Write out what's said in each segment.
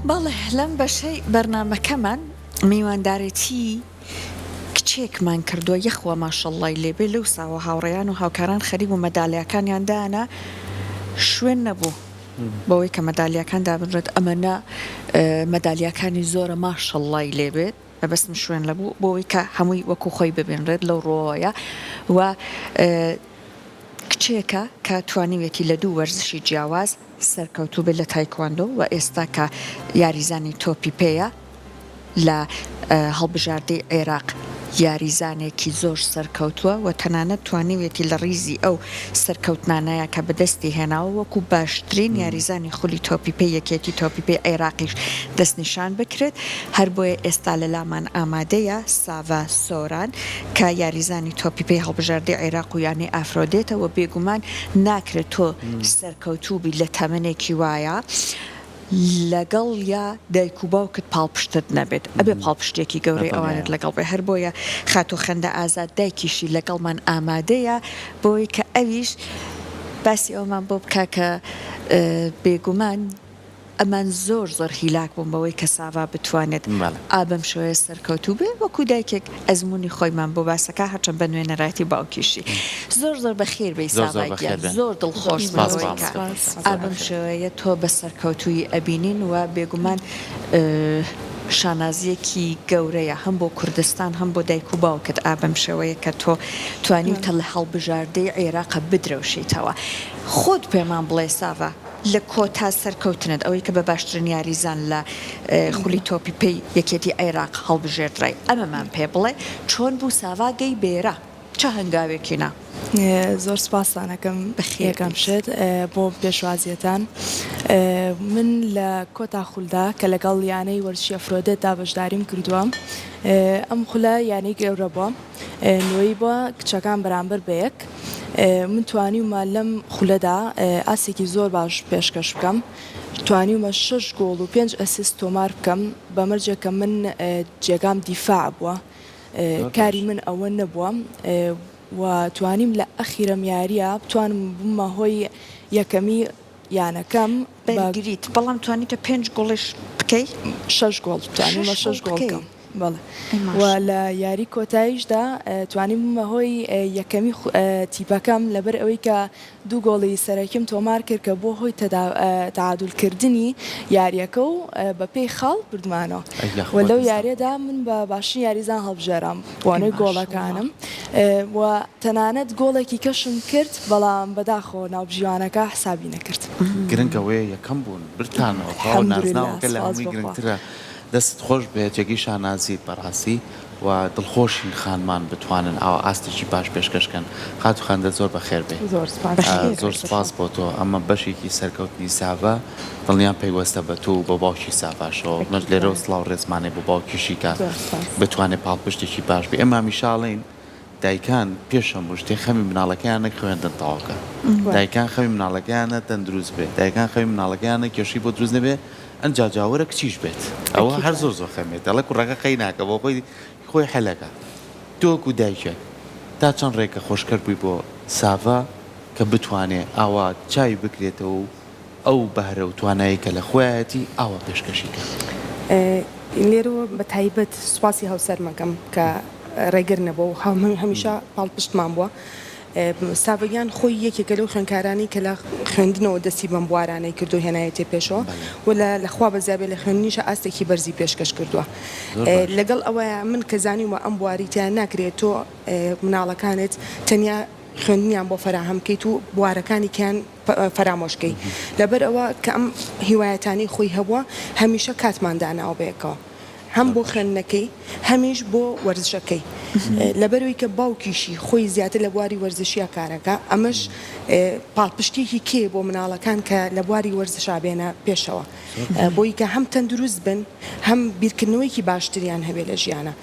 بەڵێ لەم بەشەی بەرنامەکەمان میواندارێتی کچێکمان کردووە یەخوا ماشەڵڵای لێبێ لەو ساوە هاوڕێیان و هاوکاران خەریک بوو مەدالیاکانیان دانا شوێن نەبوو بەوەی کە مەدالیاکان دابنرێت ئەمەنە مەدالیاکانی زۆرە ماشەڵڵای لێبێت مەبەستم شوێن لەبوو بۆ ئەوەی کە هەمووی وەکو خۆی ببینرێت لەو ڕووەوەیە و کچێکە کە توانیویەتی لە دوو وەرزشی جیاواز سەرکەوتوو بێت لە تایکواندۆ و ئێستا کە یاریزانی تۆپی پێیە لە هەڵبژاردەی عێراق یاریزانێکی زۆر سەرکەوتووە و تەنانەت توانیویەتی لە ڕیزی ئەو سەرکەوتنانەیا کە بەدەستی هێناوە وەکو باشترین یاریزانی خولی تۆپی پێی یەکێتی تۆپی پێی عێراقیش دەستنیشان بکرێت، هەر بۆیە ئێستا لەلامان ئامادەیە ساڤا سۆران کە یاریزانی تۆپی پێی هەڵبژاردەی عێراق و یانەی ئافرۆدێتە و بێگومان ناکرێت تۆ سەرکەوتوو بیت لە تەمەنێکی وایا لەگەڵ یا دایک و باوکت پاڵپشتت نەبێت ئەبێ پاڵپشتێکی گەورەی ئەوانت لەگەڵ بێ هەر بۆیە خاتوو خەندە ئازاد دایکیشی لەگەڵمان ئامادەیە بۆی کە ئەویش باسی ئەومان بۆ بکا کە بێگومان ئەمان زۆر زۆر هیلاک بوون بەوەی کە ساڤا بتوانێت ئا بەم شێوەیە سەرکەوتوو بێ وەکو دایکێک ئەزموونی خۆیمان بۆ باسەکا هەرچەند بە نوێنەرایەتی باوکیشی زۆر زۆر بەخێر بێی ساڤا گیان زۆر دڵخۆش بووین بەوەی کە ئا بەم شێوەیە تۆ بە سەرکەوتوویی ئەبینین و بێگومان شانازییەکی گەورەیە هەم بۆ کوردستان هەم بۆ دایک و باوکت ئا بەم شێوەیە کە تۆ توانیوتە لە هەڵبژاردەی عێراق بدرەوشێیتەوە خۆت پێمان بڵێ ساڤا لە کۆتا سەرکەوتنت ئەوەی کە بە باشترین یاریزان لە خولی تۆپی پێی یەکێتی عێراق هەڵبژێردرای ئەمەمان پێ بڵێ چۆن بوو ساڤا گەی بێرە چ هەنگاوێکی نا؟ زۆر سوپاستان ئەکەم یەکەم شت بۆ پێشوازیەتان من لە کۆتا خولدا کە لەگەڵ یانەی وەرزشی ئەفرۆدێتدا بەشداریم کردووە ئەم خولە یانەی گەورە بووە نوێی بووە کچەکان بەرامبەر بە یەک من توانیومە لەم خولەدا ئاستێکی زۆر باش پێشکەش بکەم توانیومە شەش گۆڵ و پێنج ئەسیست تۆمار بکەم بە مەرجێک کە من جێگام دیفاع بووە کاری من ئەوە نەبووە و توانیم لە ئەخیرەم یاریە بتوانم ببمە هۆی یەکەمی یانەکەم بە بەرگریت بەڵام توانیتە پێنج گۆڵیش بکەی؟ شەش گۆڵ توانیومە شەش گۆڵ بکەم بەڵێ و لە یاری کۆتاییشدا توانیم ببمە هۆی یەکەمی تیپەکەم لەبەر ئەوەی کە دوو گۆڵی سەرەکیم تۆمار کرد کە بووە هۆی تەعادول کردنی یارییەکە و بە پێی خاڵ بردمانەوە و لەو یارییەدا من بە باشترین یاریزان هەڵبژێرام بۆنەی گۆڵەکانم و تەنانەت گۆڵێکی کەشم کرد بەڵام بەداخەوە ناوبژیوانەکە حسابی نەکرد. گرنگ ئەوەیە یەکەم بوون بردتانەوە تەواو نازناوەکە لە هەمووی گرنگترە دەستت خۆش بێت جێگەی شانازیت بەڕاستی. و دڵخۆشین خانمان بتوانن ئاوا ئاستێکی باش پێشکەش کەن خاتوو خەندە زۆر بەخێر بێی زۆر سپاس زۆر سپاس بۆ تۆ ئەمە بەشێکی سەرکەوتنی ساڤا دڵنیام پەیوەستە بە تۆ و بە باوکی ساڤاشەوە منەش لێرەوە سڵاو ڕێزمانەی بۆ باوکیشی کە بتوانێ پاڵپشتێکی باش بێ ئێمە هەمیشە ئەڵێین دایکان پێش هەموو شتێ خەمی مناڵەکەیانە خوێندن تەواو کە دایکان خەمی مناڵەکەیانە تەندروست بێ دایکان خەمی مناڵەکەیانە کێشەی بۆ دروست نەبێ ئەنجا جا وەرە کچیش بێت ئەوە هەر زۆر زۆر خەمێت دەڵێ کوڕەکە قەی ناکە بۆ خۆی خۆی حەلەکە تۆ وەکو دایکێک تا چەند ڕێگە خۆشکەر بووی بۆ ساڤا کە بتوانێ ئاوا چاوی بکرێتەوە و ئەو بەهرە و توانایەی کە لە خۆیایەتی ئاوا پێشکەشی کات. لێرەوە بە تایبەت سوپاسی هاوسەرم ئەکەم کە ڕێگر نەبووە و هەمیشە پاڵپشتمان بووە. ساڤە گیان خۆی یەکێکە لەو خوێندکارانەی کە لە خوێندنەوە دەستی بەم بوارانەی کردو هێنایەتیە پێشەوە و لە خوا بەزیابێ لە خوێندنیشا ئاستێکی بەرزی پێشکەش کردووە. لەگەڵ ئەوەیا من کە زانیومە ئەم بوارەی تیا ناکرێت تۆ مناڵەکانت تەنیا خوێندنیان بۆ فەراهەم بکەیت و بوارەکانی کەیان فەرامۆش کەی لەبەر ئەوە کە ئەم هیوایەتانەی خۆی هەبووە هەمیشە کاتمان داناوە بەیەکەوە هەم بۆ خوێندنەکەی هەمیش بۆ وەرزشەکەی لەبەرەوەی کە باوکیشی خۆی زیاتر لە بواری وەرزشیا کارەکە ئەمەش پاڵپشتیەکی کێ بۆ مناڵەکان کە لە بواری وەرزشا بێنە پێشەوە بۆی کە هەم تەندروست بن هەم بیرکردنەوەیەکی باشتریان هەبێ لە ژیانا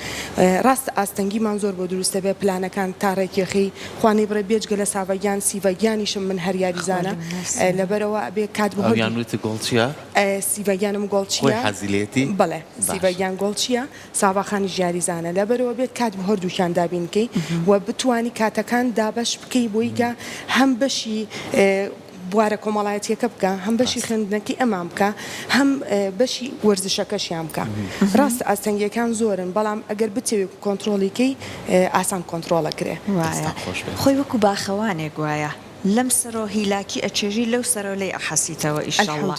ڕاستە ئاستەنگیمان زۆر بۆ دروست دەبێ پلانەکان تا ڕێکیەخەی خوا نەیبڕێ بێجگە لە ساڤا گیان سیڤا گیانیشم من هەر یاریزانە لەبەرئەوە ئەبێ کات بۆ ئەویان وت گۆڵ چیە؟ سیڤا گیانم گۆڵ چیە؟ خۆی حەزی لێتی؟ بەڵێ سیڤا گیان گۆڵ چیە ساڤا خانیش یاریزانە لەبەرئەوە بێت کات بۆ هەردووکیان دابین کەی و بتوانی کاتەکان دابەش بکەی بۆی کە هەم بەشی. بوارە کۆمەڵایەتیەکە بکا هەم بەشی خوێندنەکەی ئەمان بکا هەم بەشی وەرزشەکەشیان بکا ڕاستە ئاستەنگیەکان زۆرن بەڵام ئەگەر بتەوێ کۆنتڕۆڵی کەی ئاسان کۆنتڕۆڵ ئەکرێ. وایە خۆی وەکو باخەوانێک وایە لەم سەرەوە هیلاکی ئەچێژی لەو سەرەوە لێی ئەحەسیتەوە ئیشەڵڵا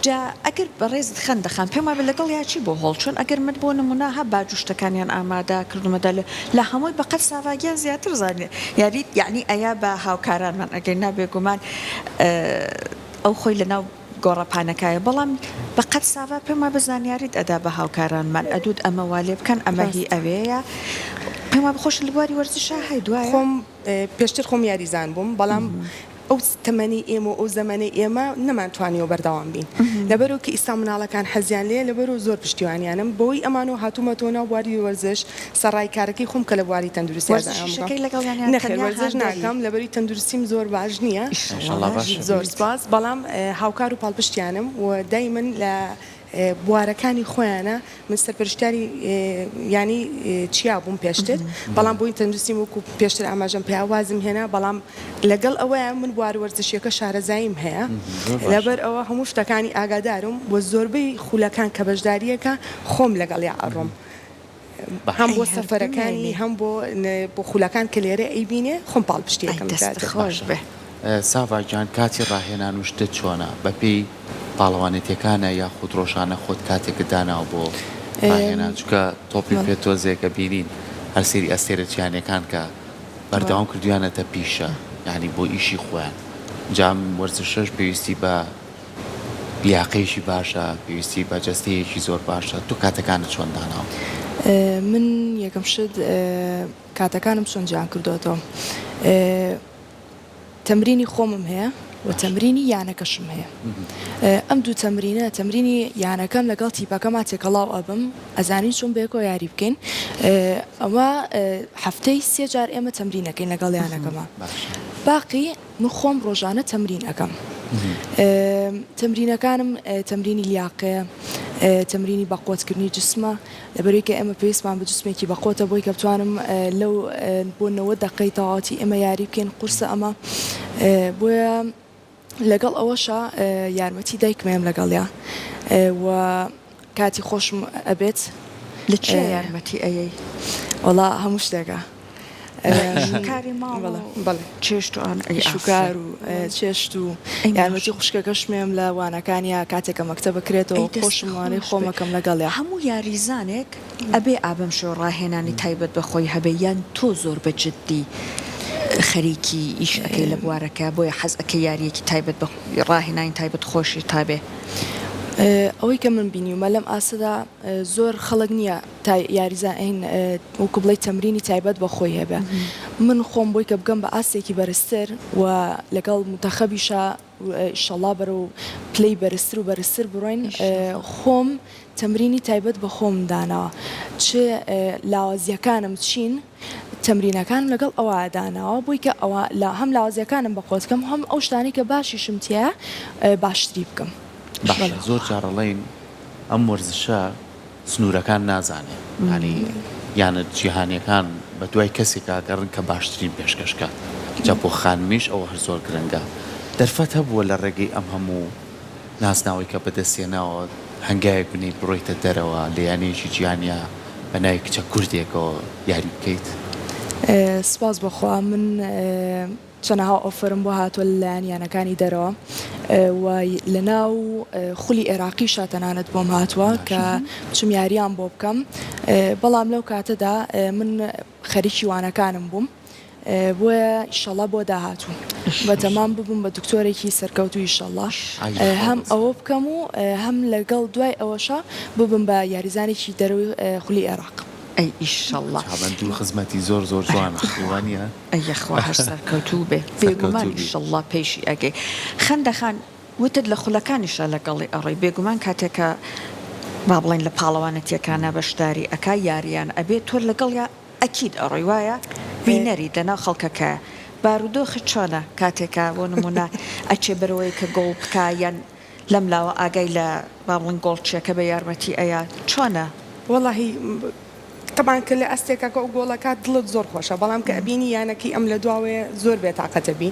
جا ئەگەر بەڕێزت خەندە خان پێم وابێ لەگەڵیا چی بۆ هۆڵ چۆن ئەگەر من بۆ نمونە ها باج و شتەکانیان ئامادە کردومە دە لە هەمووی بەقەد ساڤا گیان زیاتر زانیاری یەعنی ئەیا بە هاوکارانمان ئەگەینا بێگومان ئەو خۆی لەناو گۆڕەپانەکایە بەڵام بەقەد ساڤا پێم وابێ زانیاریت ئەدا بە هاوکارانمان ئەدوت ئەمە وا لێ بکەن ئەمە هی ئەوێیە پێم وابێ خۆشت لە بواری وەرزشا هەی دوایە. خۆم پێشتر خۆم یاریزان بووم بەڵام ئەو تەمەنەی ئێمە و ئەو زەمەنەی ئێمە نەمانتوانیوە بەردەوام بین لەبەرئەوە کە ئیستا مناڵەکان حەزیان لێیە لەبەرئەوە زۆر پشتیوانیانم بەوەی ئەمانەوە هاتوومەتەوە ناو بواری وەرزش سەڕای کارەکەی خۆم کە لە بواری تەندروستیا وەرزشیشەکەی لەگەڵیان یان نەخێر تەنیا وەرزش هاندەری؟ ناکەم لەبەری تەندروستیم زۆر باش نییە ئیشەڵا باش زۆر بێت. سپاس بەڵام هاوکار و پاڵپشتیانم و دایمەن لە بوارەکانی خۆیانە من سەرپەرشتیاری یانەی چیا بووم پێشتر بەڵام بۆی تەندروستیم وەکو پێشتر ئاماژەم پێیا وازم هێنا بەڵام لەگەڵ ئەوەیە من بوار وەرزشیەکە شارەزاییم هەیە لەبەر ئەوە هەموو شتەکانی ئاگادارم و زۆربەی خولەکان کە بەشداریەکە خۆم لەگەڵیا ئەڕۆم هەم بۆ سەفەرەکانی هەم بۆ بۆ خولەکان کە لێرە ئەیبینێ خۆم پاڵپشتی ئەکەم زیاتر. خۆش بێ. ساڤا گیان کاتی ڕاهێنان و شتت چۆنە بەپێی پاڵەوانێتیەکانە یاخود ڕۆژانە خۆت کاتێکت داناوە بۆ ڕاهێنان چونکە تۆپی پێ تۆزێک ئەبینین هەر سەیری ئەستێرە جیهانیەکان کە بەردەوام کردویانەتە پیشە یانی بۆ ئیشی خۆیان جا ئەم وەرزشەش پێویستی بە لیاقەیەکی باشە پێویستی بە جەستەیەکی زۆر باشە تۆ کاتەکانت چۆن داناوە؟ من یەکەم شت کاتەکانم چۆن جیان کردۆتەوە تەمرینی خۆمم هەیە و تەمرینی یانەکەشم هەیە ئەم دوو تەمرینە تەمرینی یانەکەم لەگەڵ تیپەکەما تێکەڵاو ئەبم ئەزانین چۆن بەیەکەوە یاری بکەین ئەوە هەفتەی سێ جار ئێمە تەمرینەکەین لەگەڵ یانەکەما باقی من خۆم ڕۆژانە تەمرین ئەکەم تەمرینەکانم تەمرینی لیاقەیە تەمرینی بەقوەتکردنی جسمە لەبەرەی کە ئێمە پێویستمان بە جسمێکی بەقوەتە بۆی کە بتوانم لەو بۆ 90 دقەی تەواوەتی ئێمە یاری بکەین قورسە ئەمە بۆیە لەگەڵ ئەوەشا یارمەتی دایکمەیەم لەگەڵیا و کاتی خۆشم ئەبێت. لە چیا یارمەتی ئەیەی؟ وەڵا هەموو شتێکە. ئیش و کاری ماڵ و چێشت و ئان ئەی ئیش و کار و چێشت و یارمەتی خوشکەکەشمێم لە وانەکانیا کاتێک کە مەکتەبە کرێتەوە خۆشم وانەی خۆمەکەم لەگەڵیا. هەموو یاریزانێک ئەبێ ئا بەم شێوە ڕاهێنانی تایبەت بە خۆی هەبێ یان تۆ زۆر بە جدی خەریکی ئیش ئەکەی لە بوارەکە بۆیە حەز ئەکەی یاریەکی تایبەت بە ڕاهێنانی تایبەت خۆشی تابێ؟ ئەوەی کە من بینیومە لەم ئاستەدا زۆر خەڵک نییە تا یاریزان وەکو بڵێی تەمرینی تایبەت بە خۆی هەبێ من خۆم بۆی کە بگەم بە ئاستێکی بەرزتر و لەگەڵ مونتەخەبیشا ئیشەڵا بەرەو پلەی بەرزتر و بەرزتر بڕۆین خۆم تەمرینی تایبەت بە خۆم داناوە چ لاوازیەکانم چین تەمرینەکانم لەگەڵ ئەوە داناوە بۆی کە ئەوە هەم لاوازیەکانم بەقوەت کەم هەم ئەو شتانەی کە باشیشم تیایە باشتری بکەم. باشە زۆر جار ئەڵێین ئەم وەرزشە سنوورەکان نازانێ یانی یانە جیهانیەکان بە دوای کەسێکا گەڕن کە باشترین پێشکەش کات جا بۆ خانمیش ئەوە هەر زۆر گرنگە دەرفەت هەبووە لە ڕێگەی ئەم هەموو نازناوەی کە بەدەست هێناوە هەنگاوێک بنێیت بڕۆیتە دەرەوە لە یانەیەکی جیهانیا بە ناوی کچە کوردێکەوە یاری بکەیت؟ سوپاس بۆ خوا من چەنەها ئۆفەرم بۆ هاتووە لە لایەن یانەکانی دەرەوە و لە ناو خولی ئێراقیشا تەنانەت بۆم هاتووە کە بچم یاریان بۆ بکەم بەڵام لەو کاتەدا من خەریکی وانەکانم بووم بۆیە ئیشەڵا بۆ داهاتوو بەتەمام ببم بە دکتۆرێکی سەرکەوتوو ئیشەڵا هەم ئەوە بکەم و هەم لەگەڵ دوای ئەوەشا ببم بە یاریزانێکی دەرەوەی خولی ئێراق. ئەی ئیشەڵا. چاڤەن دوو خزمەتی زۆر زۆر جوانە وانیە؟ ئەی یەخوا هەر سەرکەوتوو بێ بێگومان ئیشەڵا پێشی ئەگەی. خەندە خان وتت لە خولەکانیشا لەگەڵی ئەڕۆی بێگومان کاتێ کە با بڵێین لە پاڵەوانەتیەکانا بەشداری ئەکا یاریان ئەبێ تۆ لەگەڵیا ئەکید ئەڕۆی وایە؟ بینەریت لەناو خەڵکەکایە بارودۆخت چۆنە کاتێکە بۆ نمونە ئەچێ بەرەوەی کە گۆڵ بکا یان لەم لاوە ئاگای لە با بڵێین گۆڵچیەکە بێ یارمەتی ئەیا چۆنە؟ وەڵاهی. تەبعەن کە لە ئاستێکا کە ئەو گۆڵ ئەکات دڵت زۆر خۆشە بەڵام کە ئەبینی یانەکەی ئەم لە دواوەیە زۆر بێتاقەت ئەبی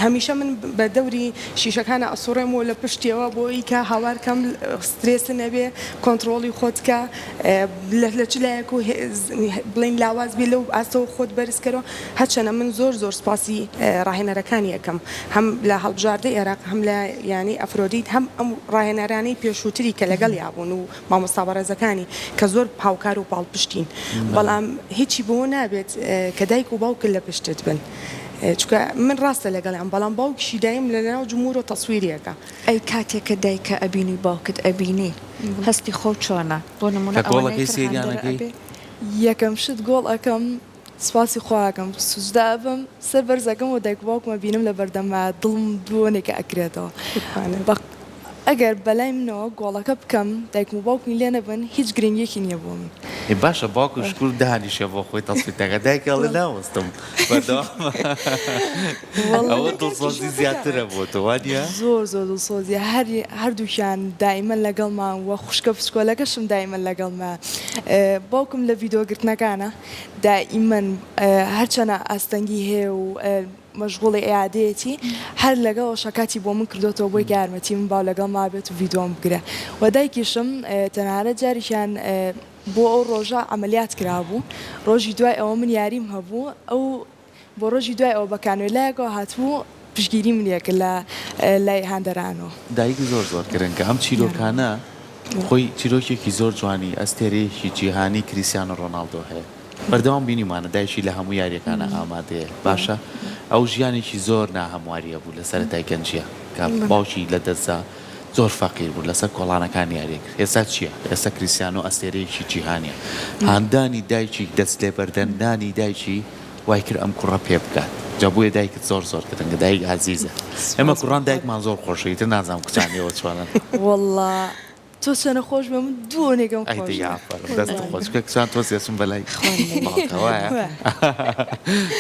هەمیشە من بە دەوری شیشەکانا ئەسوڕێمەوە لە پشتیەوە بۆ ئەوی کە هاوار کەم سترێس نەبێ کۆنتڕۆڵی خۆت کە لە چ لایەک و بڵێین لاواز بی لەو ئاستەوە خۆت بەرز کەرەوە هەرچەنە من زۆر زۆر سوپاسی ڕاهێنەرەکانی ئەکەم هەم لە هەڵبژاردەی عێراق هەم لە یانەی ئەفرۆدیت هەم ئەم ڕاهێنەرانەی پێشووتری کە لەگەڵیا بوون و مامۆستا بەڕێزەکانی کە زۆر هاوکار و پاڵپشتین بەڵام هیچی بۆ نابێت کە دایک و باوکت لە پشتت بن چونکە من ڕاستە لەگەڵیان بەڵام باوکیشی دایم لە ناو جمهور و تەسویریەکە. ئەی کاتێ کە دایکە ئەبینی باوکت ئەبینی هەستی خۆو چۆنە بۆ نمونە کە ئەوەنەی گۆڵەکەی تر سەیریان هاندەرە ئەکەی. ئەبێ؟ یەکەم شت گۆڵ ئەکەم سوپاسی خوا ئەکەم سوجدە ئەبم سەر بەرز ئەکەم و دایک و باوکم ئەبینم لە بەردەمما دڵم دووەنێکە ئەکرێتەوە بە ئەگەر بەلای منەوە گۆڵەکە بکەم دایکم و باوکمی لێ نەبن هیچ گرنگیەکی نیە بۆ من. ئێ باشە باوکم شکور دانیشێ بۆ خۆی تەسفیت دەکا دایکە ئەڵێ ناوەستم بەردەوامە ئەوە دڵسۆزی زیاترە بۆ تۆ وانیە؟ زۆر زۆر دڵسۆزیە هەر هەردووکیان دائیمەن لەگەڵمان وە خوشکە بچکۆلەکەشم دائیمەن لەگەڵمە باوکم لە ڤیدۆ گرتنەکانە دائیمەن هەرچەنە ئاستەنگی هەیە و مەشغوڵی عیادەیەتی هەر لەگەڵ ئەوشا کاتی بۆ من کردۆتەوە بۆی کە یارمەتی من با و لەگەڵما بێت و ڤیدۆم بگرێ وە دایکیشم تەنانەت جارێکیان بۆ ئەو ڕۆژە عەمەلیات کرابوو ڕۆژی دوای ئەوە من یاریم هەبوو ئەو بۆ ڕۆژی دوای ئەوە بە کانوێلایەکەوە هاتبوو پشتگیری منی ئەکرد لە لای هاندەرانەوە. دایک زۆر زۆر گرنگە ئەم چیرۆکانە خۆی چیرۆکێکی زۆر جوانی ئەستێرەیەکی جیهانی کریسیانۆ ڕۆناڵدۆ هەیە بەردەوام بینیومانە دایکی لە هەموو یاریەکانا ئامادەیە باشە ئەو ژیانێکی زۆر ناهەمواری هەبوو لە سەرەتای گەنجیە کە باوکی لە دەستدا زۆر فەقیر بوو لەسەر کۆڵانەکان یاریە کرد ئێستا چیە ئێستا کریسیانۆ ئەستێرەیەکی جیهانیە هاندانی دایکی دەست لێبەردەن نانی دایکی وای کرد ئەم کوڕە پێ بگات جا بۆیە دایکت زۆر زۆر گرنگە دایک ئازیزە ئێمە کوڕان دایکمان زۆر خۆشە ئیتر نازانم کچان ئێوە چۆنن. وەڵا تۆ چەنە خۆش بێ من دوو ئەونەیکەم ئەی خۆش دەی بێ. ئافەرم دەست خۆش کە کچان تۆزێ ئەچن بەلای باوکە وایە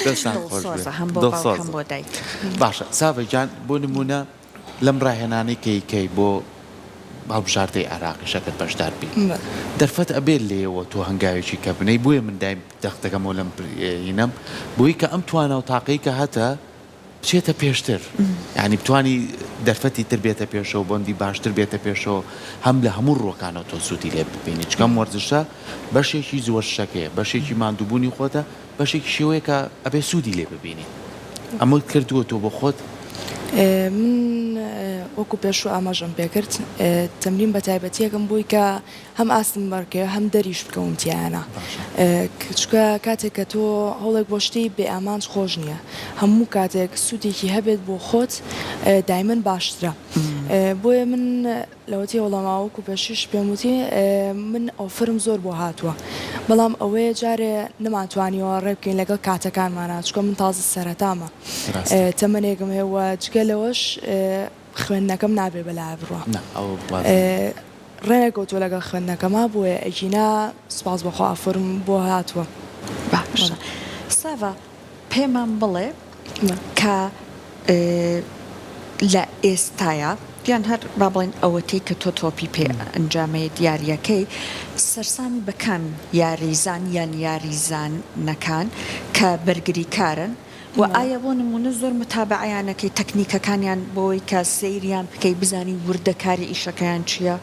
دەستان خۆش بێ دڵسۆزە هەم بۆ باوک هەم دڵسۆزە بۆ دایک. باشە ساڤە گیان بۆ نموونە لەم ڕاهێنانەی کە ئەیکەی بۆ هەڵبژاردەی عێراقیش ئەگەر بەشدار بی دەرفەت ئەبێ لێیەوە تۆ هەنگاوێکی کە بنێی بۆیە من دایم جەخت دەکەمەوە لەم هینەم بۆی کە ئەم توانا و تاقەی کە هەتە بچێتە پێشتر یانی بتانی دەرفەتی تر بێتە پێشەوە بۆندی باشتر بێتە پێشەوە هەم لە هەموو ڕووەکانەوە تۆ سوودی لێ ببینی چونکە ئەم وەرزشە بەشێکی وەرزشەکەیە بەشێکی ماندووبوونی خۆتە بەشێکی شێوەیە کە ئەبێ سوودی لێ ببینی ئەمەت کردووە تۆ بۆ خۆت؟ من وەکو پێشوو ئاماژەم پێکرد تەمرین بە تایبەتیەکەم بۆی کە هەم ئاستم بەرکەوێ هەم دەریش بکەوم تیایانا چونکە کاتێک کە تۆ هەوڵێک بۆ شتی بێ ئامانج خۆش نییە هەموو کاتێک سوودێکی هەبێت بۆ خۆت دایمەن باشترە بۆیە من لەوەتی وەڵا وەکو پێشیش پێم وتی من ئۆفرم زۆر بۆ هاتووە بەڵام ئەوەیە جارێ نەمانتوانیوە ڕێ بکەین لەگەڵ کاتەکانمانا چونکە من تازە سەرەتامە تەمەنێکم هەیە و جگە لەوەش خوێندنەکەم نابێ بەلایە بڕوا ڕێنەکەوتووە لەگەڵ خوێندنەکەما بۆیە ئەگینا سوپاس بۆ خوا ئۆفرم بۆ هاتووە. باشە ساڤا پێمان بڵێ کە لە ئێستایا یان هەر با بڵێین ئەوەتەی کە تۆ تۆپی پێ ئەنجامەیت یارییەکەی سەرسامی بە کام یاریزان یان یاریزانەکان کە بەرگریکارن وە ئایا بۆ نموونە زۆر متابەعەیان ئەکەی تەکنیکەکانیان بۆی کە سەیریان بکەی بزانی وردەکاری ئیشەکەیان چیە؟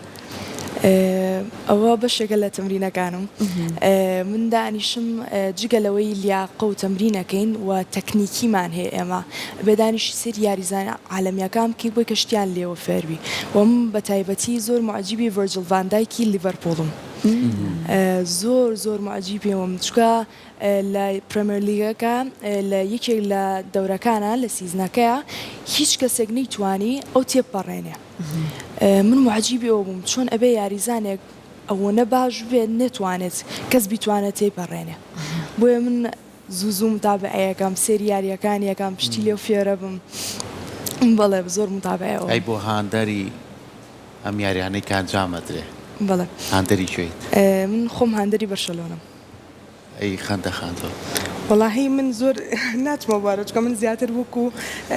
ئەوە بەشێکە لە تەمرینەکانم من دانیشم جگە لەوەی لیاقە و تەمرین ئەکەین و تەکنیکیمان هەیە ئێمە ئەبێ دانیشی سەیری یاریزانە عالەمیەکان بکەی بۆی کە شتیان لێوە فێربی و من بە تایبەتی زۆر موعجیبی ڤێرجڵ ڤان دایکی لیڤەرپوڵم زۆر زۆر موعجیبیەوەم چونکە لە پرێمەرلیگەکە لە یەکێک لە دەورەکانا لە سیزنەکەیا هیچ کەسێک نەیتوانی ئەو تێبپەڕێنێ من موعجیبی ئەو بووم چۆن ئەبێ یاریزانێک ئەوەنە باش بێت نەتوانێت کەس بیتوانێت تێیپەڕێنێ بۆیە من زوو زوو متابعەی ئەکەم سەیری یارییەکانی ئەکەم شتی لێ فێرە بم بەڵێ زۆر متابعەی ئەوم. ئەی بۆ هاندەری ئەم یاریانەی کە ئەنجام ئەدرێ بەڵێ هاندەری کوێیت؟ من خۆم هاندەری بەرشەلۆنەم. ئەی خەندە خان تۆ؟ وەڵاهی من زۆر ناچمە بوارە چونکە من زیاتر وەکو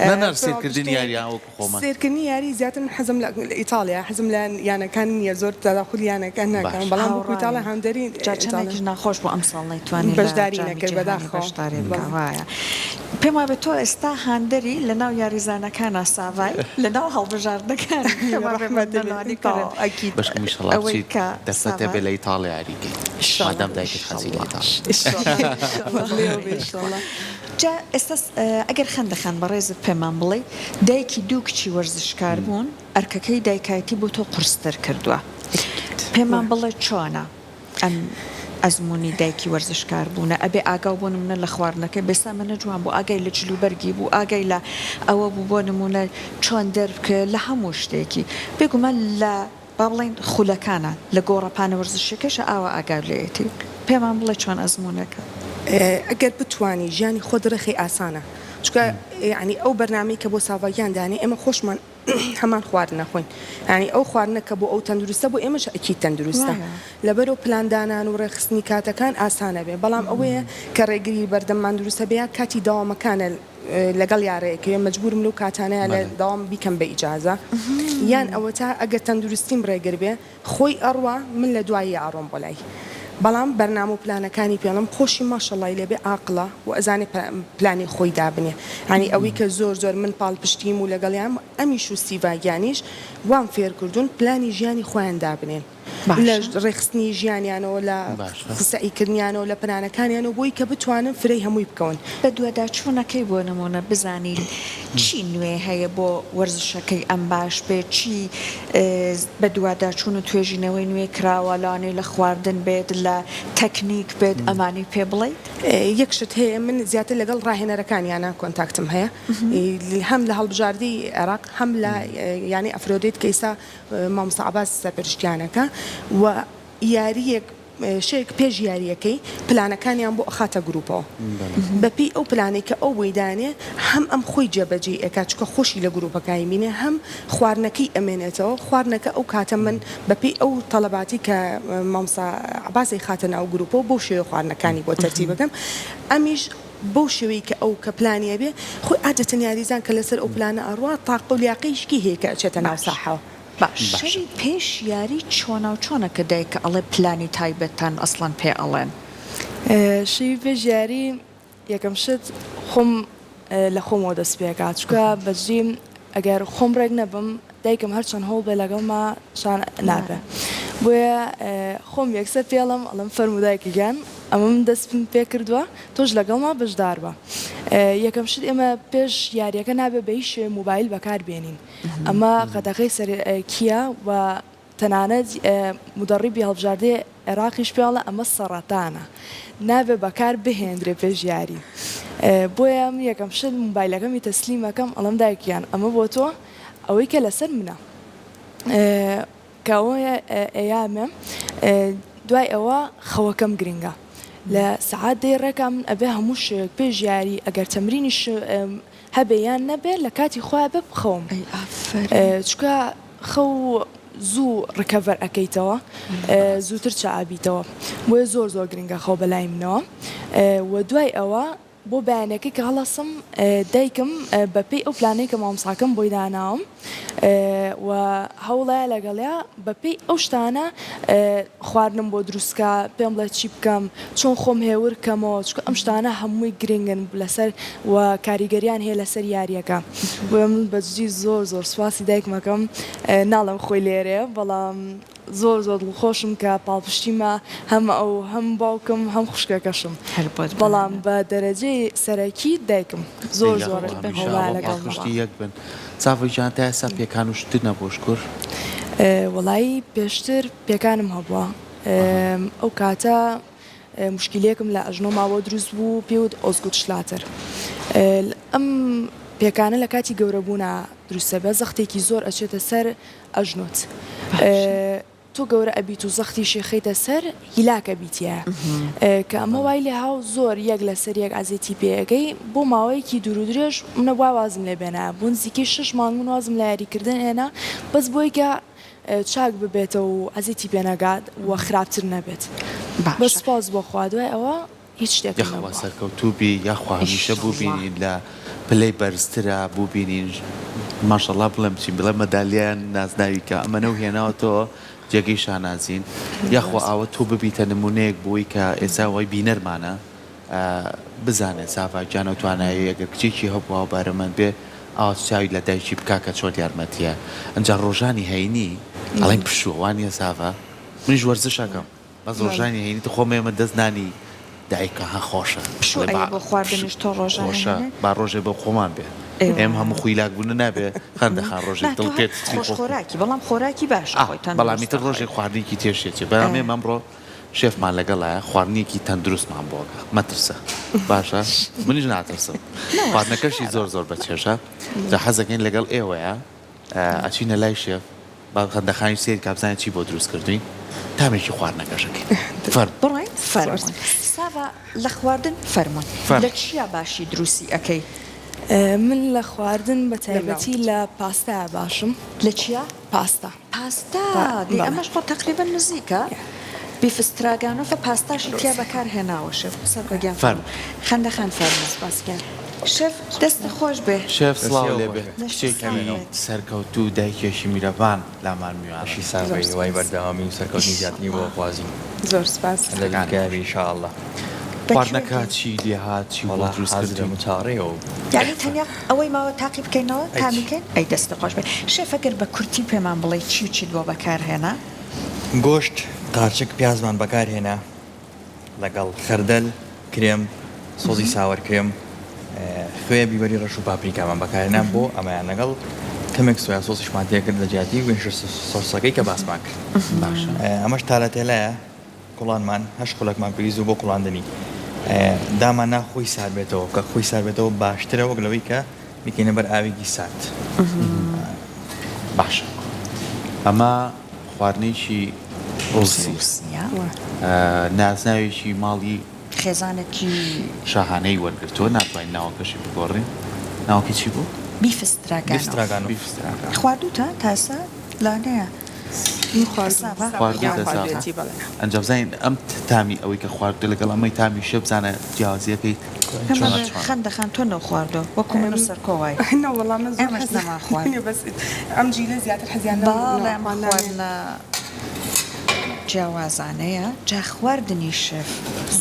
نا نا سێرکردنی یاری ها وەکو خۆمان. سێرکردنی یاری زیاتر من حەزم لە ئیتاڵیا حەزم لە یانەکان نییە زۆر تەداخولی یانەکان ناکەم باشە. بەڵام وەکو ئیتاڵیا هاوڕایم هاندەری جا ئیتاڵیام. چەندێکیش ناخۆش بوو ئەمساڵ نەیتوانی لە بەشداری جامی نەکرد جیهانی بەداخەوە بەشداری بکا بەڵێ. وایە پێم وابێ تۆ ئێستا هاندەری لە ناو یاریزانەکانا ساڤای لە ناو هەڵبژاردنەکانی پێم وابێ ڕەحمەتت لێ منداڵانی بێ کرد تەواو ئەکید. بەشکم ئیشەڵا ئەوەی بچیت کە دەرفەت ساڤا هەبێ لە ئیتاڵیا یاری کەی ئیشەڵا مادام دایکت حەزی لە ئیشەڵا ئیتاڵیا. ئیشەڵا ئیشەڵا لێوە بێ ئیشەڵا. جا ئێستا ئەگەر خەندە خان بەڕێزت پێمان بڵێی دایکی دوو کچی وەرزشکار بوون ئەرکەکەی دایکایەتی بۆ تۆ قورستر کردووە پێمان بڵێ چۆنە ئەم ئەزموونی دایکی وەرزشکار بوونە ئەبێ ئاگاو بۆ نمونە لە خواردنەکەی بێسا منە جوان بوو ئاگای لە جل و بەرگی بوو ئاگای لە ئەوە بوو بۆ نمونە چۆن دەربکەوێ لە هەموو شتێکی بێگومان لە با بڵێین خولەکانە لە گۆڕەپانە وەرزشیەکەشا ئاوا ئاگاو لێیەتی پێمان بڵێ چۆن ئەزموونەکە. ئەگەر بتوانی ژیانی خۆت ڕێخەی ئاسانە چونکە یانی ئەو بەرنامەی کە بۆ ساڤا گیان دانێ ئێمە خۆشمان هەمان خواردن ئەخۆین یانی ئەو خواردنە کە بۆ ئەو تەندروستە بۆ ئێمەش ئەکید تەندروستە لەبەرو پلان دانان و ڕێکخستنی کاتەکان ئاسانە بێ بەڵام ئەوەیە کە ڕێگری بەردەممان دروستە بێ یا کاتی دەوامەکانە لەگەڵ یارەیەکەوێ مەجبورم لەو کاتانەیا لە دەوام بیکەم بە ئیجازە یان ئەوەتا ئەگەر تەندروستیم ڕێگر بێ خۆی ئەڕوا من لە دواییا ئەڕۆم بۆ لای بەڵام بەرنامە و پلانەکانی پێڵم خۆشی ماشەڵای لێبێ ئاقڵە و ئەزانێ پلانی خۆی دابنێ یانی ئەوەی کە زۆر زۆر من پاڵپشتیم و لەگەڵیام ئەمیش و سیڤا گیانیش وام فێرکردوون پلانی ژیانی خۆیان دابنێن. لە ڕێکخستنی ژیانیانەوە، لە سەعی کردنیانەوە، لە پلانەکانیانەوە بۆی کە بتوانن فرەی هەمووی بکەون. بەدواداچوونەکەی بۆ نموونە بزانین چی نوێ هەیە بۆ وەرزشەکەی ئەم باش بێت، چی بەدواداچوون و توێژینەوەی نوێ کراوە، لەوانەیە لە خواردن بێت، لە تەکنیک بێت، ئەمانەی پێ بڵێیت؟ یەک شت هەیە من زیاتر لەگەڵ ڕاهێنەرەکانیانا contact م هەیە هەم لە هەڵبژاردەی عێراق هەم لە یانەی ئەفرۆدێت کە ئیستا مامۆستا عەباس سەرپەرشتیانەکە و یارییەک شەوێک پێش یارییەکەی پلانەکانیان بۆ ئەخاتە گروپەوە بەپێی ئەو پلانەی کە ئەو بۆی دانێ هەم ئەم خۆی جێبەجێی ئەکات چونکە خۆشی لە گروپەکای بینێ هەم خواردنەکەی ئەمێنێتەوە خواردنەکە ئەو کاتە من بەپێی ئەو تەڵەباتی کە مامۆستا عەباس ئەیخاتە ناو گروپەوە بەو شێوەیە خواردنەکانی بۆ تەرتیب ئەکەم ئەمیش بەو شێوەی کە ئەو کە پلانی ئەبێ خۆی عادەتەن یاریزان کە لەسەر ئەو پلانە ئەڕوا تاقە و لیاقەیشکی هەیە کە ئەچێتە ناو باش ساحەوە. باش شەوی پێش یاری چۆناو چۆنە کە دایکە ئەڵێ پلانی تایبەتتان ئەسڵەن پێ ئەڵێن؟ شەوی پێش یاری یەکەم شت خۆم لە خۆمەوە دەست پێکا چونکە بەجدی ئەگەر خۆم ڕێک نەبم دایکم هەرچەند هەوڵ بێ لەگەڵما شان نابێ بۆیە خۆم یەکسەر پێڵم ئەڵێم فەرموو دایکە گیان ئەمەم دەستم پێ کردووە تۆش لەگەڵما بەشدار بە یەکەم شت ئێمە پێش یاریەکە نابێ بە هیچ شێوەیەک مۆبایل بەکار بێنین ئەمە قەدەغەی سەرەکیە و تەنانەت مودەڕیبی هەڵبژاردەی عێراقیش پێی ئەڵێ ئەمە سەڕەتانە نابێ بەکار بهێندرێ پێش یاری بۆیە من یەکەم شت موبایلەکەمی تەسلیم ئەکەم ئەڵێم دایک گیان ئەمە بۆ تۆ ئەوەی کە لەسەر منە کە ئەوەیە ئەیامێ دوای ئەوە خەوەکەم گرنگە لە سەعات دەی ڕێکا من ئەبێ هەموو شەوێک پێش یاری ئەگەر تەمرینیش هەبێ یان نەبێ لە کاتی خۆیا بێ بخەوم ئەی ئافەرین. چونکە خەو زوو recover ئەکەیتەوە زووتر چائەبیتەوە بۆیە زۆر زۆر گرنگە خەو بەلای منەوە وە دوای ئەوە بۆ بەیانەکەی کە هەڵەسم دایکم بەپێی ئەو پلانەی کە مامۆستاکەم بۆی داناوم و هەوڵایە لەگەڵیا بەپێی ئەو شتانە خواردنم بۆ دروست کا پێم بڵێ چی بکەم چۆن خۆم هێور کەمەوە چونکە ئەم شتانە هەمووی گرنگن لەسەر و کاریگەریان هەیە لەسەر یاریەکە بۆیە من بەجدی زۆر زۆر سوپاسی دایکم ئەکەم ناڵێم خۆی لێرەیە بەڵام زۆر زۆر دڵخۆشم کە پاڵپشتیمە هەم ئەو هەم باوکم هەم خوشکەکەشم هەر بۆت بەڵام بمێنێت. بە دەرەجەی سەرەکی دایکم زۆر دەی زۆر یاخوا هەمیشە هەوڵایە ئەوە لەگەڵمە. پاڵپشتی یەک بن. چاڤ گیان تا ئێستا پێکان و شتت نەبووە شکور؟ وەڵایی پێشتر پێکانم هەبووە ئەو کاتە موشکیلەیەکم لە ئەژنۆما بۆ دروست بوو پێی وت Osgood-Schlatter ئەم پێکانە لە کاتی گەورەبوونا دروستە بێت زەختێکی زۆر ئەچێتە سەر ئەژنۆت تۆ گەورە ئەبیت و زەختیشی خەیتە سەر هیلاک ئەبیتیە کە ئەمە وای لێ هاو زۆر یەک لەسەر یەک عەزێتی پێ ئەگەی بۆ ماوەیەکی دوور و درێژ منە وا وازم لێ بێنایە بۆ نزیکەی شەش مانگ من وازم لە یاری کردن هێنا بەس بۆی کە چاک ببێتەوە و عەزێتی پێ نەگات و خراپتر نەبێت بەس باشە. سوپاس بۆ خوا دوای ئەوە. هیچ شتێکم یاخوا نەبووە. سەرکەوتوو بی یاخوا هەمیشە ئیشەڵا. بوبینین لە پلەی بەرزترا بوبینین ماشەڵا بڵێم چی بڵێ مەدالیایان نازناوی کە ئەمەنەو هێناوەتەوە جێگەی شانازین یاخوا ئاوە تۆ ببیتە نمونەیەک بۆی کە ئێستا وای بینەرمانە بزانێ ساڤا گیان ئەو توانایەی ئەگەر کچێکی هەبووا و بەهرەمەند بێ ئاوا چاوی لە دایکی بکا کە چۆن یارمەتیە ئەنجا ڕۆژانی هەینی ئەڵێن پشووە وانیە ساڤا منیش وەرزش ئەکەم بەس ڕۆژانی هەینی تخوا مێمە دەست نانی دایکە ها خۆشە پشوو ئەڵێ با ئەیە بۆ خواردنیش تۆ ڕۆژانە خۆشە هەنێ با ڕۆژێ بۆ خۆمان بێ ئێم هەموو خویلاک بوونە نابێ خەندە خان ڕۆژێک نا دڵ تۆ هەر پێت چی خۆش خۆ خۆراکی بەڵام خۆراکی باش ئا خۆی بەڵام تەندروستە ئیتر خۆی ڕۆژێک خواردنێکی تێشێ بەڵام ئێمە ئەمڕۆ شێفمان لەگەڵایە خواردنێکی تەندروستمان بۆ ئەکا مەترسە باشە منیش ناترسم خواردنەکەشی زۆر زۆر بەچێژە جا حەزەکەین لەگەڵ ئێوەیە ئەچینە لای شێف با خەندەخانیش سەیر کا بزانێ چی بۆ دروست کردوین تامێکی خواردنەکەش ئەکەین فەرموو. بڕۆین فەرموون ساڤا لە خواردن فەرموون لە چیا باشی دروستی ئەکەی؟ من لە خواردن بە تایبەتی لە پاستایا باشم. لە چیا؟ پاستا. پاستا دەی ئەمەش خۆ تەقریبەن نزیکە بیف ستراگانۆفە پاستاشی تیا بەکار هێناوە شێف سەرکۆ گیان فەرموو خەندە خان فەرموو سپاس گیان. شێف دەستت خۆش بێ. شێف سڵاو لێ بێ کچێکی سەرکەوتوو دایکێکی میرەبان لامان میوانە. بەشی ساغ بێ هیوای بەردەوامی و سەرکەوتنی زیاتری بۆ ئەخوازین. زۆر سپاس. لە لوتکەیا بی ان شاء اللە. خواردنەکە چی لێهات چی بۆ وەڵا دروست حازرە کردی؟ من چاوەڕێی ئەوە بووم. یانی تەنیا ئەوەی ماوە تاقی بکەینەوە ئەی تامی چی؟ کەین ئەی دەستت خۆش بێ شێف ئەگەر بە کورتی پێمان بڵێی چی و چیت بۆ بەکار هێنا؟ گۆشت قارچک پیازمان بەکار هێنا لەگەڵ خەردەل کرێم سۆزی sour cream خوێ بیبەری ڕەش و پاپریکامان بەکار هێنا بۆ ئەمەیان لەگەڵ کەمێک soya sauce یشمان تێکرد لە جیاتی Worcestershire sauce ەکەی کە باسمان کرد باشە ئەمەش تالەتێلایە کوڵانمان هەشت خولەکمان پێویست بوو بۆ کوڵاندنی. دامان نا خۆی سارد بێتەوە، کە خۆی سارد بێتەوە باشترە وەک لەوەی کە بیکەینە بەر ئاوێکی سارد. باشە ئەمە خواردنێکی ڕووسییە، نازناوێکی ماڵی خێزانێکی شاهانەی وەرگرتووە، ناتوانین ناوەکەشی بگۆڕین. ناوەکەی چی بوو؟ بیف ستراگانۆف. بیف ستراگانۆف. خواردووتە تا ئێستا؟ لەوانەیە ئەنجا بزانین ئەم تامی ئەوەی کە خواردوە لەگەڵ ئەمەی تامی شێ بزانە جیاوازیەکەی چۆنە چۆنە. خەندە خان تۆ نەوخواردوە وەکو من و سەرکۆ وای نەوەڵا من زۆر ئێمەش حەزم نەمان خوارد نیە بەس ئەم جیلە زیاتر حەزیان لەم بەڵێ ئەم خواردنانەیە. خواردنە جیاوازانەیە جا خواردنی شێف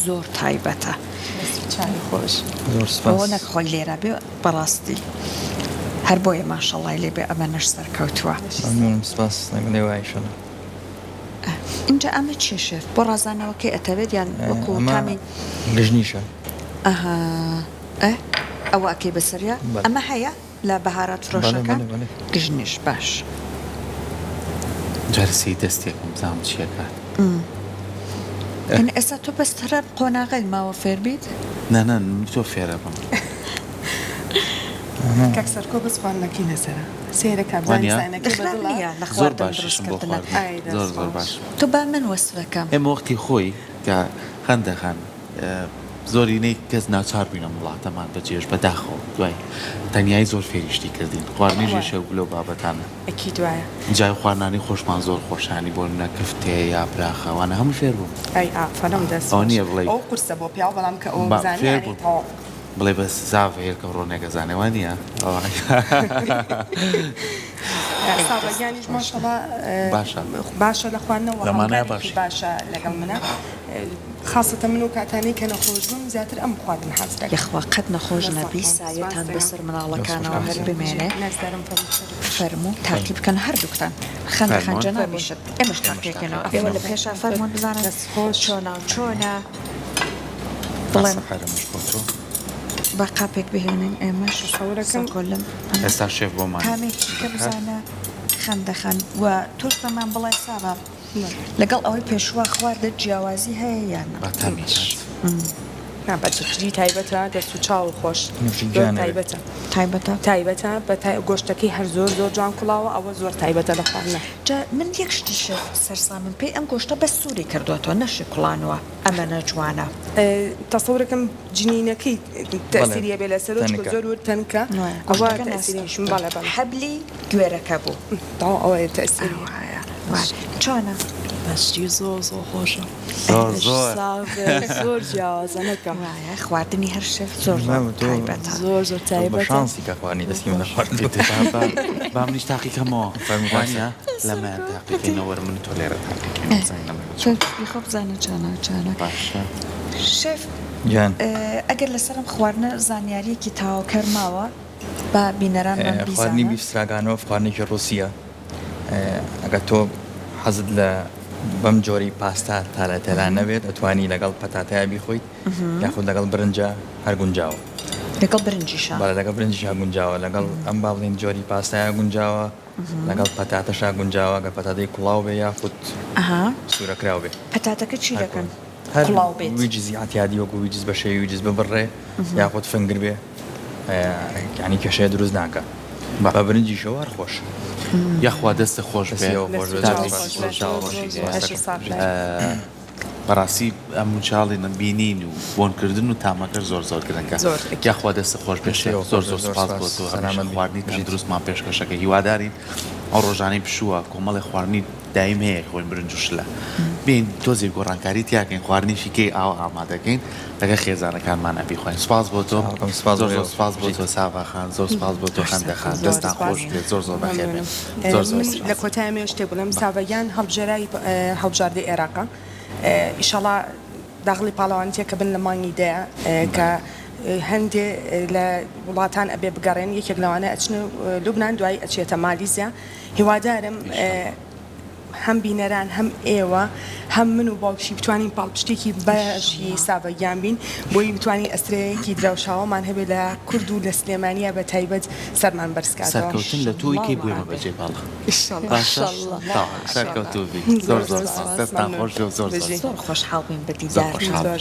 زۆر تایبەتە. دەست و چاوی خۆش. زۆر ئەوە سپاس. نەک خۆی لێرە بێ بەڕاستی هەر بۆیە ماشەڵای لێ بێ ئەمەنەش سەرکەوتووە. مەمنونم سپاس لەگەڵ ئێوە ئیشەڵا. ئینجا ئەمە چیە شێف بۆ ڕازانەوەکەی ئەتەوێت یان وەکو ئەمە تامی. گژنیشە. ئەها ئە ئەوە ئەکەی بەسەریا بەلێ. ئەمە هەیە لە بەهارات بەڵێ فرۆشەکان بەڵێ بەڵێ. گژنیش باش. جارێ سەیری دەستێکم بزانم چی ئەکات. یانی ئێستا تۆ بەس هەر ئەم قۆناغەی ماوە فێر بیت؟ نا نا من تۆ فێرەبم. کاک سەرکۆ بەس خواردنەکەی لەسەرە سەیرە کا بزانی وانیە؟ ساینەکەی خراپ بەدڵە؟ نییە لە زۆر خواردن باشیشم بۆ دروستکردنە. خواردن ئای دەست زۆر زۆر خۆش. باشم. تۆ با من وەسفەکەم. ئێمە وەختی خۆی کە خەندە خان زۆرینەی کەس ناچار بووین ئەم وڵاتەمان بەجێش بەداخەوە دوای تەنیایی زۆر فێری شتی کردین خواردنیش یەکێک بوو لەو بابەتانە. ئەکید وایە. جا خواردنانی خۆشمان زۆر خۆشانی بۆ نمونە کفتێ یاپراخە وانە هەموو فێر بووم. ئەی ئافەرم دەست ئەوە خۆش. نییە بڵێی ئەوە قورسە بۆ پیاو بەڵام کە ئەوە با بزانی فێر یانی بووم تەواو. بڵێ بەس زاڤە هێلکە و ڕۆنێک ئەزانێ وا نییە؟ ساڤە گیانیش ماشەڵا باشە باشە لە خواردنەوە لەمانەیە هاوکارێکی باشی. باشە لەگەڵ منە خاسەتە من و کاتانەی کە نەخۆش بم زیاتر ئەم خواردن حازر ئەکەم. یەخوا قەت نەخۆش دەست نەبی خۆش سایەتان سپاس دەکەم. بەسەر مناڵەکانەوە هەر بمێنێ. نەزدارم فەرموو سەرۆک. فەرموو تاقی بکەن هەردووکتان. خەندە خان فەرموون. جەنابیشت ئێمەش ئێمەش تاقیەکەینەوە ئێوە لە تاقیەکەینەوە. پێشا فەرموون بزانن دەست خۆش. چۆنە و چۆنە بڵێن باسە حەرەمەش بۆ تۆ. با قاپێک بهێنین ئێمەش تەسەورەکەم. سەکۆلم ئەمە ئێستا شێف بۆمان تامێکی کە دەکات. بزانە خەندە خان و تۆش پێمان بڵێ سارا لەگەڵ ئەوەی پێشووا خواردت جیاوازی هەیە یان نا؟ با تامی کات. نا بە جدی تایبەتە دەست و چاو خۆش نوشی زۆر گیان ئەبێ. تایبەتە. تایبەتە؟ تایبەتە بە تای گۆشتەکەی هەر زۆر زۆر جوان کوڵاوە ئەوە زۆر تایبەتە لە خواردنە. جا من یەک شتیش سەرسامم پێی ئەم گۆشتە بەس سووری کردۆتەوە نەشی کوڵانوە ئەمەنە جوانە. تەسەورەکەم جنینەکەی بەڵێ تەئسیری هەبێ لەسەرۆ چونکە تەنکە. زۆر ورد تەنکە ئەوە گۆشتەکە تەئسیریشم ناسکە بەڵێ بەڵێ. حەبلی گوێرەکە بوو. تەواو ئەوەیە تەئسیری. ئاوایە. چۆنە؟ بەشتی زۆر زۆر خۆشە. زۆر زۆر. زۆر جیاوازە نەکەم. وایە خواردنی هەر شێف زۆر زۆر تایبەتە. زۆر زۆر تایبەتە. بە شانسی کە خواردنی دەستی منە خوارد. با منیش تاقیکەمەوە. وانیە؟ لەمەیان تاقیکەینەوە وەرە من و تۆ لێرە تاقیکەینەوە بزانین ئەمە چۆنە. بیخۆ بزانە چۆنە چۆنە. باشە. شێف گیان. ئەگەر لەسەر ئەم خواردنە زانیارییەکی تەواوکەر ماوە با بینەرانمان بیزانن. خواردنی بیف ستراگانۆف خواردنێکی ڕووسییە. ئەگەر تۆ حەزت لە بەم جۆرەی پاستا تالە تەلا نەبێت ئەتوانی لەگەڵ پەتاتەیا بیخۆیت یاخود لەگەڵ برنجا هەر گونجاوە. لەگەڵ برنجیشا؟ بەڵێ لەگەڵ برنجیشا گونجاوە لەگەڵ ئەم با بڵێین جۆری پاستایا گونجاوە لەگەڵ پەتاتەشا گونجاوە گەر پەتاتەی کوڵاو بێ یاخود سوورەکراو بێ. پەتاتەکە چی دەکەن هەر کوڵاو بێت؟ ویجزی عەتیادی وەکو ویجز بە شێوەی ویجز ببڕێ یاخود فنگر بێ یانی کێشەیە دروست ناکا بە برنجیشەوە هەر خۆشە. یاخوا دەستت خۆش بێ بەڕاستی ئەم چاڵی بینین و بۆنکردن و تامەکەش زۆر زۆر گرنگە یاخوا دەستت خۆش بێ شێف زۆر زۆر سوپاس بۆ تۆ هەمیشە خواردنی تەندروستمان پێشکەشەکەی هیوادارین ئەو ڕۆژانەی پشووە کۆمەڵێ خواردنی دایم هەیە خۆین برنج و شلە بێین تۆزێک گۆڕانکاری تیاکەین خواردنێکی کەی ئاوا ئامادەکەین لەگەڵ خێزانەکانمانا بیخۆین سوپاس بۆ تۆ زۆر زۆر سوپاس بۆ تۆ ساڤا خان زۆر سوپاس بۆ تۆ خەندە خان دەستان خۆش بێت زۆر زۆر بەخێر بێن زۆر زۆر لە کۆتای ئەمەوێ شتێک بڵێم ساڤا گیان هەڵبژێراوی هەڵبژاردەی ئێراقە ئیشەڵا داخڵی پاڵەوانیتیەکە بن لە مانگی دەیە کە هەندێ لە وڵاتان ئەبێ بگەڕێن یەکێک لەوانە ئەچنە لوبناان دوایی ئەچێتە مالیزیا هیوادارم هەم بینەران هەم ئێوە هەم من و باوکشی بتوانین پاڵپشتێکی باشی ساڤە گیان بین بۆی بتوانین ئەسترەیەکی درەوشاوەمان هەبێت لە کورد و لە سلێمانیا بە تایبەت سەرمان بەرز کاتەوە. سەرکەوتن لە تۆی کەی بۆ ئێمە بەجێ بێڵە باشە تەواو سەرکەوتوو بی زۆر زۆر سوپاس دەستتان خۆش بێ و زۆر زۆر زۆر خۆشحاڵ بووین بە دیدارتان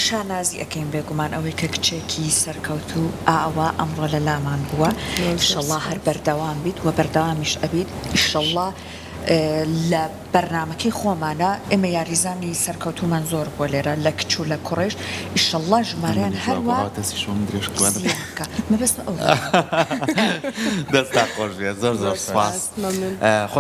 شانازی ئەکەین بێگومان ئەوەی کە کچێکی سەرکەوتوو ئاوا ئەمڕۆ لە لامان بووە ئیشەڵا هەر بەردەوام بیت وە بەردەوامیش ئەبیت ئیشەڵا لە بەرنامەکەی خۆمانە ئێمە یاریزانی سەرکەوتوومان زۆر بووە لێرە لە کچ و لە کوڕیش ئیشەڵا ژمارەیان منیش هەر وا وا گوڕا دەستیشم درێژ کردووە. زیاد بکا مەبەستم ئەو دەستتان خۆش بێت زۆر زۆر سوپاس. مەمنون. خۆش.